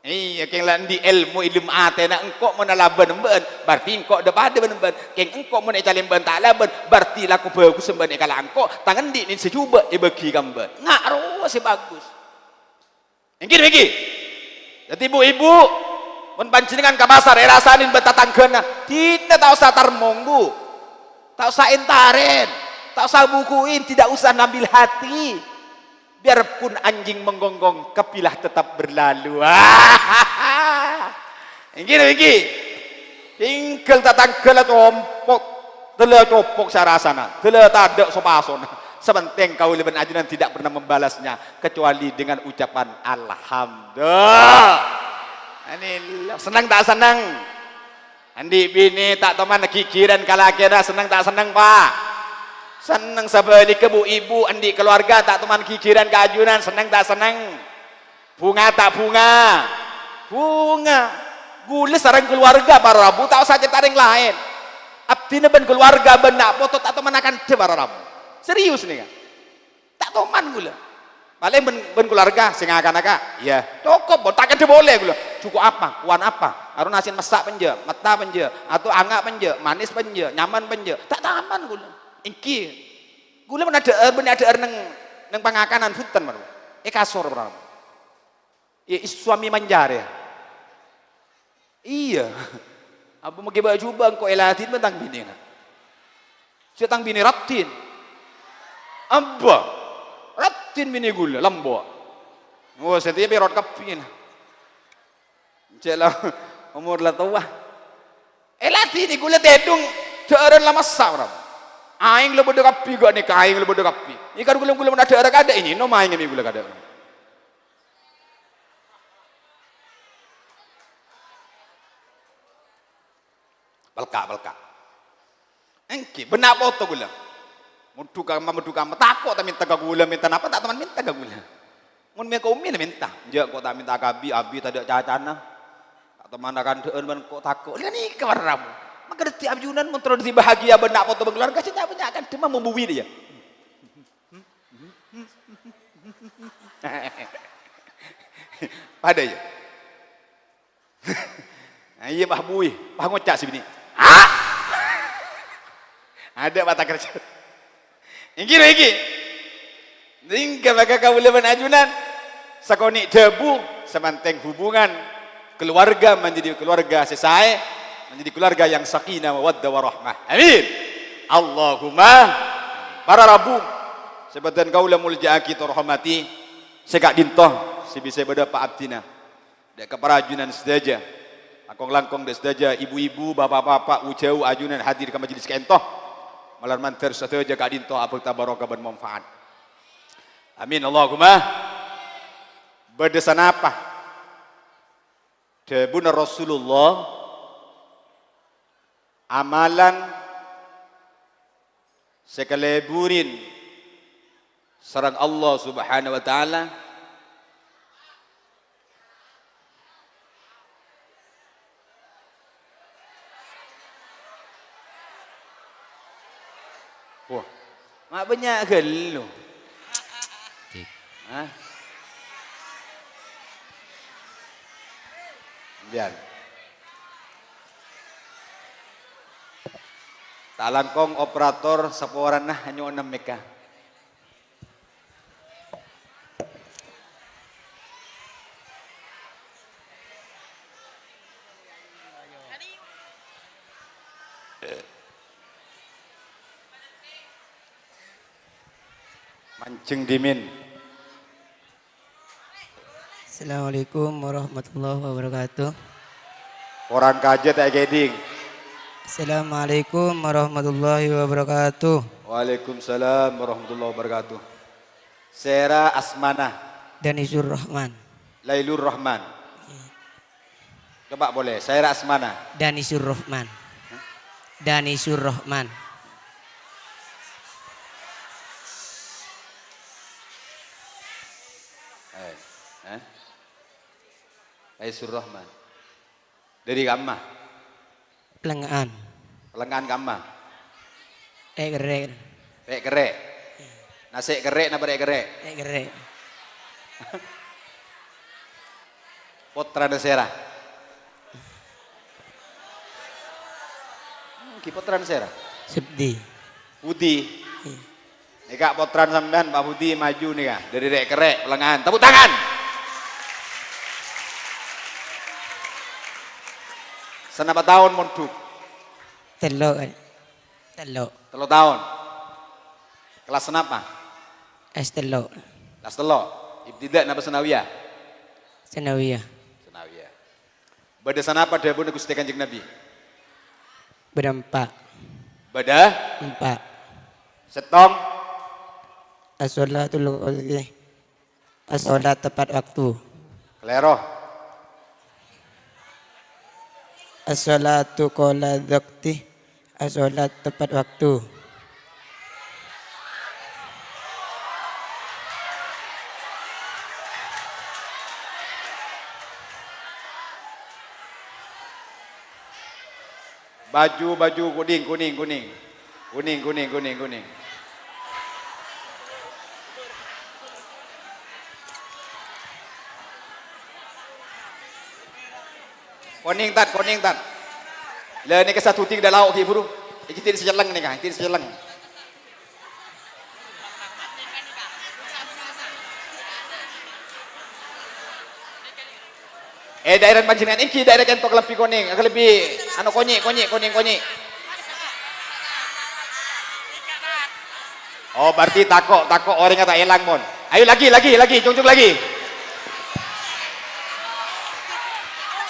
Iyâ, kèng la andi' èlmo è dâlem atèna engko' mon alabân bâ'ân, berarti engko' dhâ-padâ bân bâ'ân. Kèng engko' mon ècalèm bâ'ân ta' alabân, berarti lako bhâghus bâ'ân èkala' engko', tang andi' nèng sè jhubâ' èbâghi ka bâ'ân. Nga' rowa sè bhâghus. Èngghi, èngghi. Dhâddhi, bu-ibu, mon panjhennengngan ka pasar, èrasanè bân tatangghâna, dinah ta' osa tarmong, Bu. Ta' osa èntarèn, ta' osa bukuin, tidak usah ngambil hati. Biarpun anjing menggonggong, kafilah tetap berlalu. Èngghi, èngghi. Tinggal tatangghâ la compo', dâlla compo' sè arasana, dâlla tadâ' so-pasona. Sè penting kaulâ bân ajunan tidak pernah membalasnya kecuali dengan ucapan alhamdulillah. Ini senneng ta' senneng? Andi' binè ta' toman ghighirân ka lakèna, senneng ta' senneng, Pa'? Senneng. Sabhâligghâ, bu-ibu andi' kalowarga ta' toman ghighirân ka ajunan, senneng ta' senneng? Bhunga ta' bhunga? Bhunga. Ghulâ sareng kalowarga para rabu ta' osa cè' ta' rèng laèn. Abdhina bân kalowarga bân na' poto ta' toman akandhâ para rabu. Serius nèka. Ta' toman ghulâ. Palèng bân, bân kalowarga sè ngakana, Ka'. Iyâ, cokop, Bu. Ta' akandhâ polè ghulâ. Jhuko' apa? Kowan apa? Aro nasèna massa' apa enjâ'? Metta apa enjâ'? Ato anga' apa enjâ'? Manis apa enjâ'? Nyaman apa enjâ'? Ta' toman ghulâ. Èngghi. Ghulâ bân adhâ'âr, bân adhâ'âr neng, neng pangakanan, bhunten, maro. È kasor, maro. Iyâ, suami manjâr, yâ. Iyâ. Apa maskè bâ'-jhubâ' engko' èladhinè bân tang binèna. Sè tang binè raddhin. Abâ. Raddhin binè ghulâ, lembo'. Oh, sè tèya pèrot kabbhi, yâ. Cè' la omor la towa. Èladhinè ghulâ tèdung, dhâ'ârân la massa', mara. Aèng la bâdâ kabbhi, ghâ' nèka aèng la bâdâ kabbhi. Èkar ghulâ, ghulâ mon adhâ'âr kadâ' ènèng, nom aèng bi' ghulâ kadâ'. Pelka', pelka'. Èngghi, bân na' poto ghulâ. Mondhuk kamma, mondhuk kamma. Tako' ta' mènta ka ghulâ, mènta napa ta' toman mènta ka ghulâ. Mon mè' ka Ummi la mènta. Enjâ', engko' ta' mènta ka Abi, Abi tadâ' cacana. Ta' toman akandhâ'ân bân engko' tako'. La nèka para rabu. Maka dhâddhi ajunan mon terro dhâddhi bahagia bân na' poto bân kalowarga, sè nya-, nya-, akandhâ' ma' mombuwi dhiyâ. Padâ, yâ? Nah, iyâ, pas buwi, pas ngoca' sè binè'. Hah? Adâ' mata kerja. Èngghi, èngghi. Sehingga maka kaulâ bân ajunan sakonè' dhâbu, sè penting hubungan keluarga menjadi keluarga sè saè, menjadi keluarga yang sakinah, mawaddah, warahmah. Amin. Allahumma. Para rabu, sè bâdhân kaulâ molja'aghi tor hormadhi, sè ka'dinto sè bisa bâdâ pa' abdhina. Dâ' ka para ajunan sadhâjâ, langkong-langkong dâ' sadhâjâ, ibu-ibu, bapa'-bapa', u-jâu, ajunan hadir ka majelis ka'dinto. Malar mandhâr sadhâjâ ka'dinto abhâkta barokah bân manfaat. Amin, Allahumma. Bâdâ sanapa? Dhâbuna Rasulullah, amalan sè kalèburin sareng Allah Subhanahu wa Ta'ala. Wah, ma' bânnya' ghâllu. Hah? Biar. Ta' langkong operator saporana nyo'ona mèkka. Manjeng dhimèn. Assalamualaikum warahmatullahi wabarakatuh. Korang kajâ ta' èkèdhing. Assalamualaikum warahmatullahi wabarakatuh. Waalaikumsalam warahmatullahi wabarakatuh. Sèra asmana? Danisur Rahman. Lailur Rahman. Coba polè, sèra asmana? Danisur Rahman. Danisur Rahman. Eh, eh? Danisur Rahman. Dâri kamma? Pelengnga'an. Pelengnga'an kamma? Rè'-kerrè'. Rè'-kerrè'. Nasè' kerrè' napa rè'-kerrè'? Rè'-kerrè'. Pottrana sèra? Èngghi pottrana sèra? Subdi. Budi. Iyâ. Nèka pottrana sampèyan, Pak Budi, maju nèka. Dâri rèk-kerrèk, lengngan. Tepuk tangan! Sanapa taon mondhuk? Tello', Kak. Tello'. Tello' taon. Kelas sanapa? S tello'. Kelas tello'. Ibtida' napa sanawiyah? Sanawiyah. Sanawiyah. Bâdâ sanapa dhâbuna Ghustè Kanjeng Nabi? Bâdâ empa'. Bâdâ? Empa'. Sèttong? As-sholatul, as-sholat tepat waktu. Kalèro. As-sholatu qola dzokti, as-sholat tepat waktu. Baju, baju kuning, kuning, kuning. Kuning, kuning, kuning, kuning. Kuning, Tat, kuning, Tat. Lah, nèka sadhuding dâ' lao' ghi' buru. Iki tin sè celleng nèka, tin sè celleng. Eh, daerah panjenengan èngghi daerah kento kalambhi konèng, kalambhi anu konyi', konyi', konèng konyi'. Oh, berarti tako', tako' orèngnga ta' èlang, mon. Ayo lagi, lagi, lagi, cungcung lagi.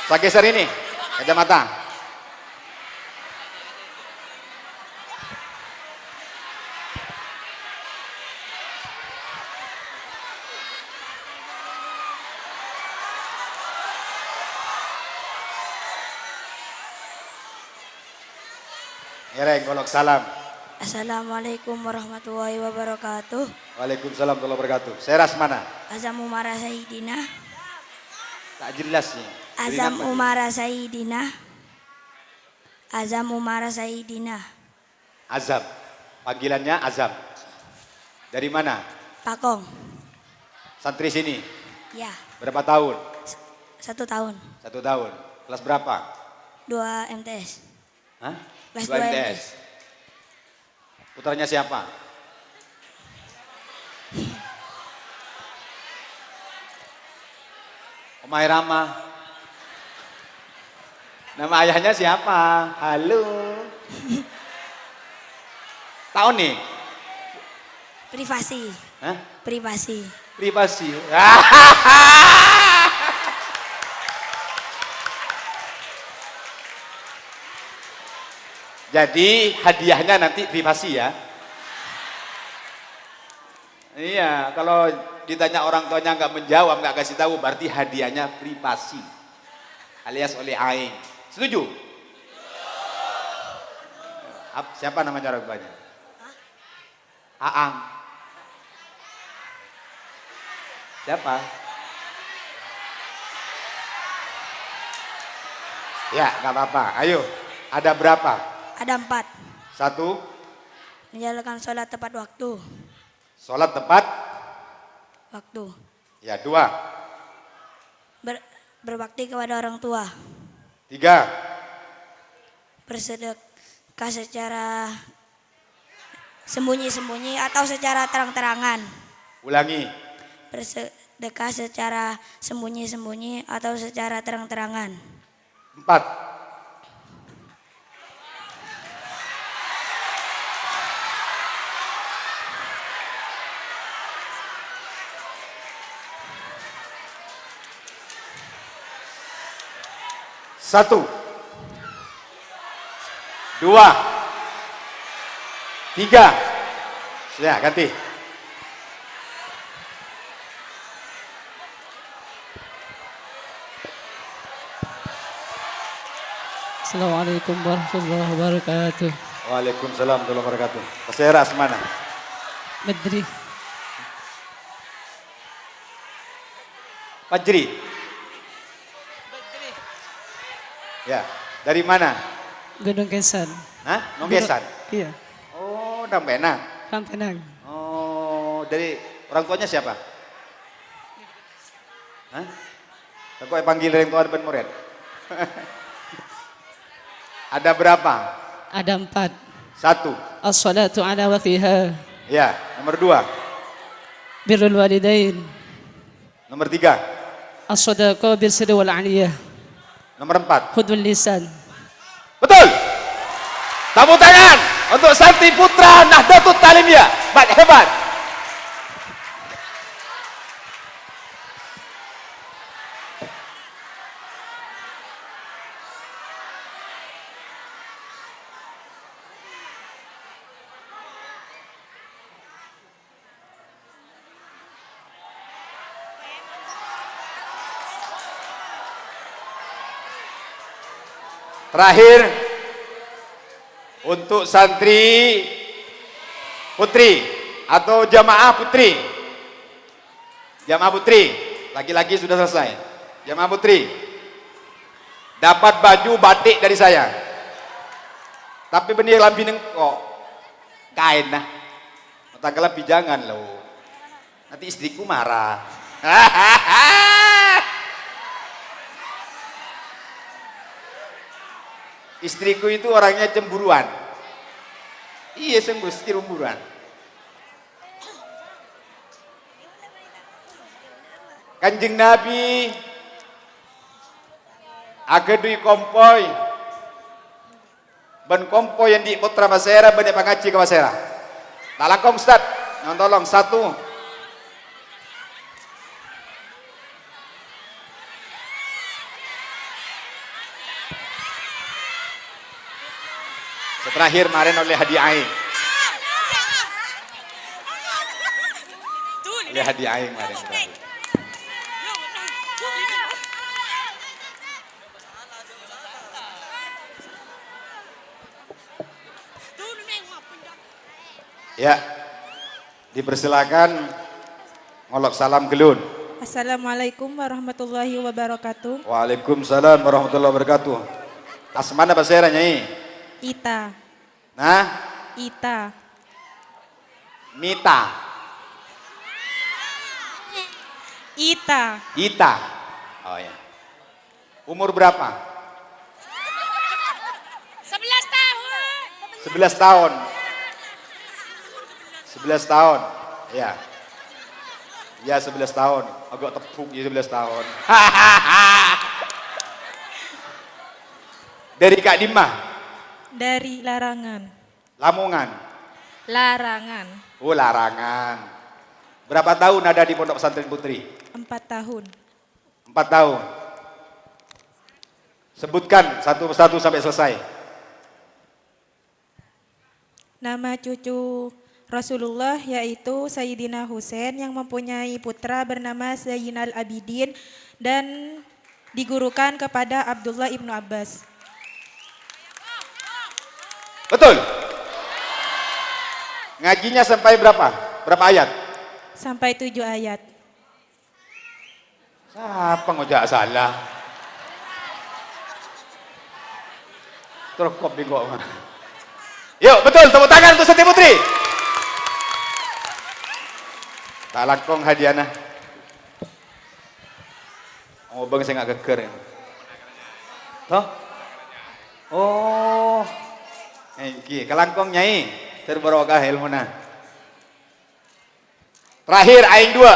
Saya geser ini, kacamata. Ngèrèng, kolok salam. Assalamualaikum warahmatullahi wabarakatuh. Waalaikumsalam warahmatullahi wabarakatuh. Sèra asmana? Azam Umara Saidina. Tak jelas nih. Azam Umara Saidina. Azam Umara Saidina. Azam. Panggilannya Azam. Dari mana? Pakong. Santri sini? Ya. Berapa tahun? S-, satu tahun. Satu tahun. Kelas berapa? Dua M T S. Hah? Kelas dua M T S. Putranya siapa? Omahe Rama. Nama ayahnya siapa? Halo. Tahu nih? Privasi. Hah? Privasi. Privasi. Jadi hadiahnya nanti privasi ya. Iya, kalau ditanya orang tuanya nggak menjawab, nggak kasih tahu, berarti hadiahnya privasi. Alias oleh aing. Setuju? Ap-, siapa namanya orang tuanya? Aang. Siapa? Ya, nggak apa-apa. Ayo, ada berapa? Ada empat. Satu. Menjalankan sholat tepat waktu. Sholat tepat. Waktu. Ya, dua. Ber-, berbakti kepada orang tua. Tiga. Bersedekah secara sembunyi-sembunyi atau secara terang-terangan. Ulangi. Bersedekah secara sembunyi-sembunyi atau secara terang-terangan. Empat. Satu. Dua. Tiga. Ya, ganti. Assalamualaikum warahmatullahi wabarakatuh. Waalaikumsalam warahmatullahi wabarakatuh. Pasèra asmana? Badri. Fajri. Ya, dari mana? Gunung Kesan. Hah? Gunung Kesan? Iya. Oh, Tampenang. Tampenang. Oh, dari orang tuanya siapa? Hah? Kok èpanggil rèng towa bân morèd? Ada berapa? Ada empat. Satu. As-salatu ala waqtiha. Ya, nomor dua. Birrul walidain. Nomor tiga. As-sadaqah bil sirri wal aliyah. Nomor empat. Hudul lisan. Betul. Tepuk tangan untuk Santri Putra Nahdlatul Ta'lim, ya. Hebat, hebat. Terakhir, untuk santri putri atau jamaah putri. Jamaah putri, laki-laki sudah selesai. Jamaah putri, dapat baju batik dari saya. Tapi bânnè lambina engko'. Kaènna. Tangkala bijangan, lo. Nanti istriku marah. Istriku itu orangnya cemburuan. Iya, sembus cemburuan. Kanjeng Nabi aghâdhuwi kompoy. Bân kompoy andi' pottra pasèra bân èpangajhi ka pasèra. Ta' langkong, Ustad. Nyontolong satu. Sè terakhir marèn ollè hadiah aèng. Ollè hadiah aèng marèn sè terakhir. Ya, dipersilakan ngolok salam ghâllu. Assalamualaikum warahmatullahi wabarakatuh. Waalaikumsalam warahmatullahi wabarakatuh. Asmana pasèra, Nyai? Ita. Nah? Ita. Mita. Ita. Ita. Oh, ya. Umur berapa? Sebelas tahun. Sebelas tahun. Sebelas tahun. Ya. Ya, sebelas tahun. Agak tepuk ya, sebelas tahun. Dari Kak Dima? Dari Larangan. Lamongan? Larangan. Oh, Larangan. Berapa tahun ada di Pondok Pesantren Putri? Empat tahun. Empat tahun. Sebutkan satu persatu sampai selesai. Nama cucu Rasulullah yaitu Sayyidina Husain yang mempunyai putra bernama Zainal Abidin dan digurukan kepada Abdullah ibnu Abbas. Betul. Ngajinya sampai berapa? Berapa ayat? Sampai tujuh ayat. Sapa ngoca' salah? Terkop bengkok. Yuk, betul, tepuk tangan untuk Santri Putri. Ta' langkong hadiahna. Ngobâng sè nga' ghâggâr. Toh? Oh. Èngghi, kalangkong, Nyai. Ter barokah èlmona. Terakhir, aèng dua.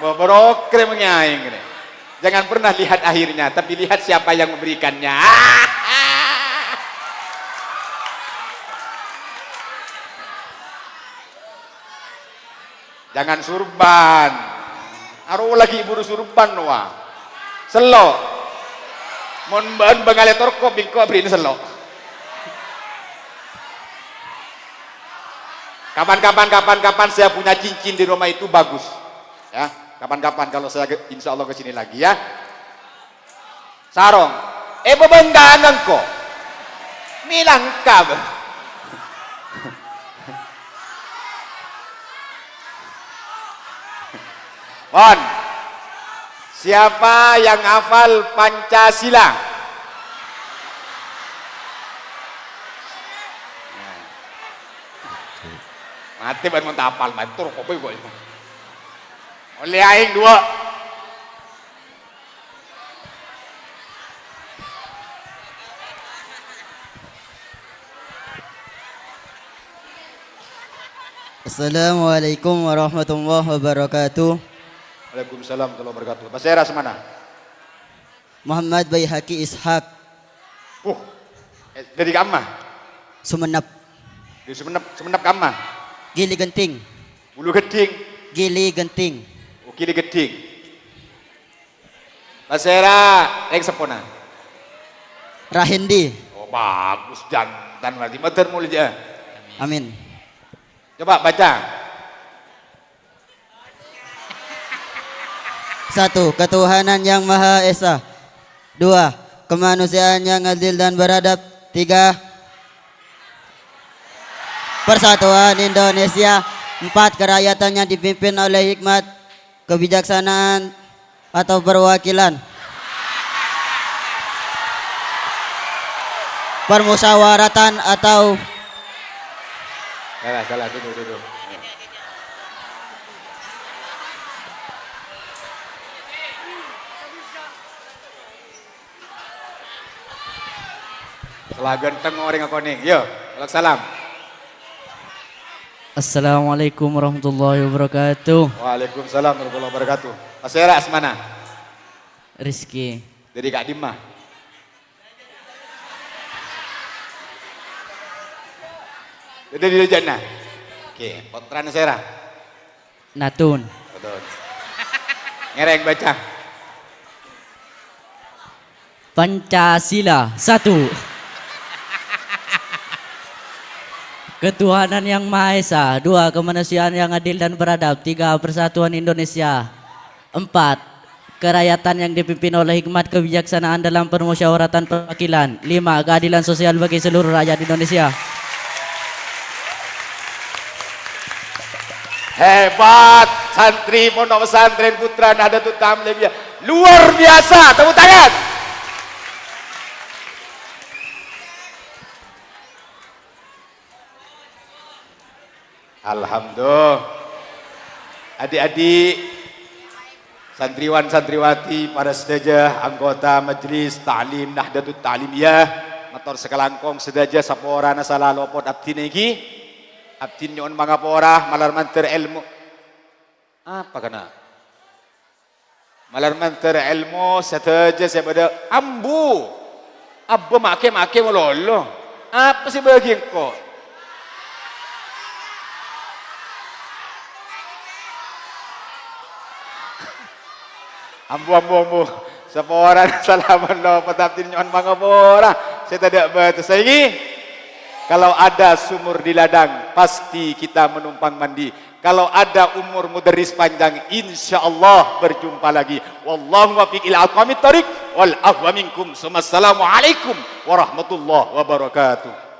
Bo-, boro krem nge aèng ini. Jangan pernah lihat akhirnya, tapi lihat siapa yang memberikannya. Jangan surban. Aro lagi buru surban, wa. Sello'. Mon bâ'ân bângalè torko, bengko bârri'na sello'. Kapan-kapan, kapan-kapan saya punya cincin di rumah itu bagus. Ya, kapan-kapan kalau saya ke, insya Allah ke sini lagi ya. Sarong. Eh, bebengkana engko'. Milangka, bâ. Pon. Siapa yang hafal Pancasila? Matè bân mon tapal, matur kopi kok. Ollè aèng dua. Assalamualaikum warahmatullahi wabarakatuh. Waalaikumsalam warahmatullahi wabarakatuh. Pasèra sè mana? Muhammad Baihaqi Ishak. Uh, eh, dâri kamma? Sumenep. Dâri Sumenep, Sumenep kamma? Gili Genting. Bulu Ghedhing. Gili Genting. Oh, Gili Ghedhing. Pasèra rèng seppona? Rahendi. Oh, bagus, jantan berarti. Mator mulja. Amin. Coba baca. Satu, ketuhanan yang Maha Esa. Dua, kemanusiaan yang adil dan beradab. Tiga, persatuan Indonesia. Empat, kerakyatan yang dipimpin oleh hikmat, kebijaksanaan, atau perwakilan. Permusyawaratan atau Salah, salah, duduk, duduk. Salah ganteng orèng akonè. Yo, waalaikumsalam. Assalamualaikum warahmatullahi wabarakatuh. Waalaikumsalam warahmatullahi wabarakatuh. Pasèra asmana? Rizky. Dâri ka'dimma? Dâri Rajana. Oke, pottrana sèra? Natun. Betul. Ngèrèng baca. Pancasila, satu. Ketuhanan Yang Maha Esa, dua. Kemanusiaan yang adil dan beradab, tiga. Persatuan Indonesia, empat. Kerakyatan yang dipimpin oleh hikmat kebijaksanaan dalam permusyawaratan perwakilan, lima. Keadilan sosial bagi seluruh rakyat Indonesia. Hebat, santri Pondok Pesantren Putra Nahdlatul Ta'lim ya. Luar biasa, tepuk tangan. Alhamdulillah. Adik-adik, santriwan santriwati, para sadhâjâ anggota Majelis Ta'lim Nahdlatul Ta'lim ya. Mator sakalangkong sadhâjâ saporana sala lopot abdhina ènggi. Abdhina nyo'on mangapora, malar mandhâr èlmo. Apa kana? Malar mandhâr èlmo sadhâjâ sè bâdâ. Ambu. Abba make-make malolo. Apa sè bâgi engko'? Ambu, ambu, ambu. Saporana salaman lopot abdhina nyo'on mangapora. Sè tadâ' bâtessa ènggi. Kalau ada sumur di ladang, pasti kita menumpang mandi. Kalau ada umur Mudarris panjang, insya Allah berjumpa lagi. Wallahu muwaffiq ila aqwamit thariq, wal afwa minkum. Summa assalamualaikum warahmatullahi wabarakatuh.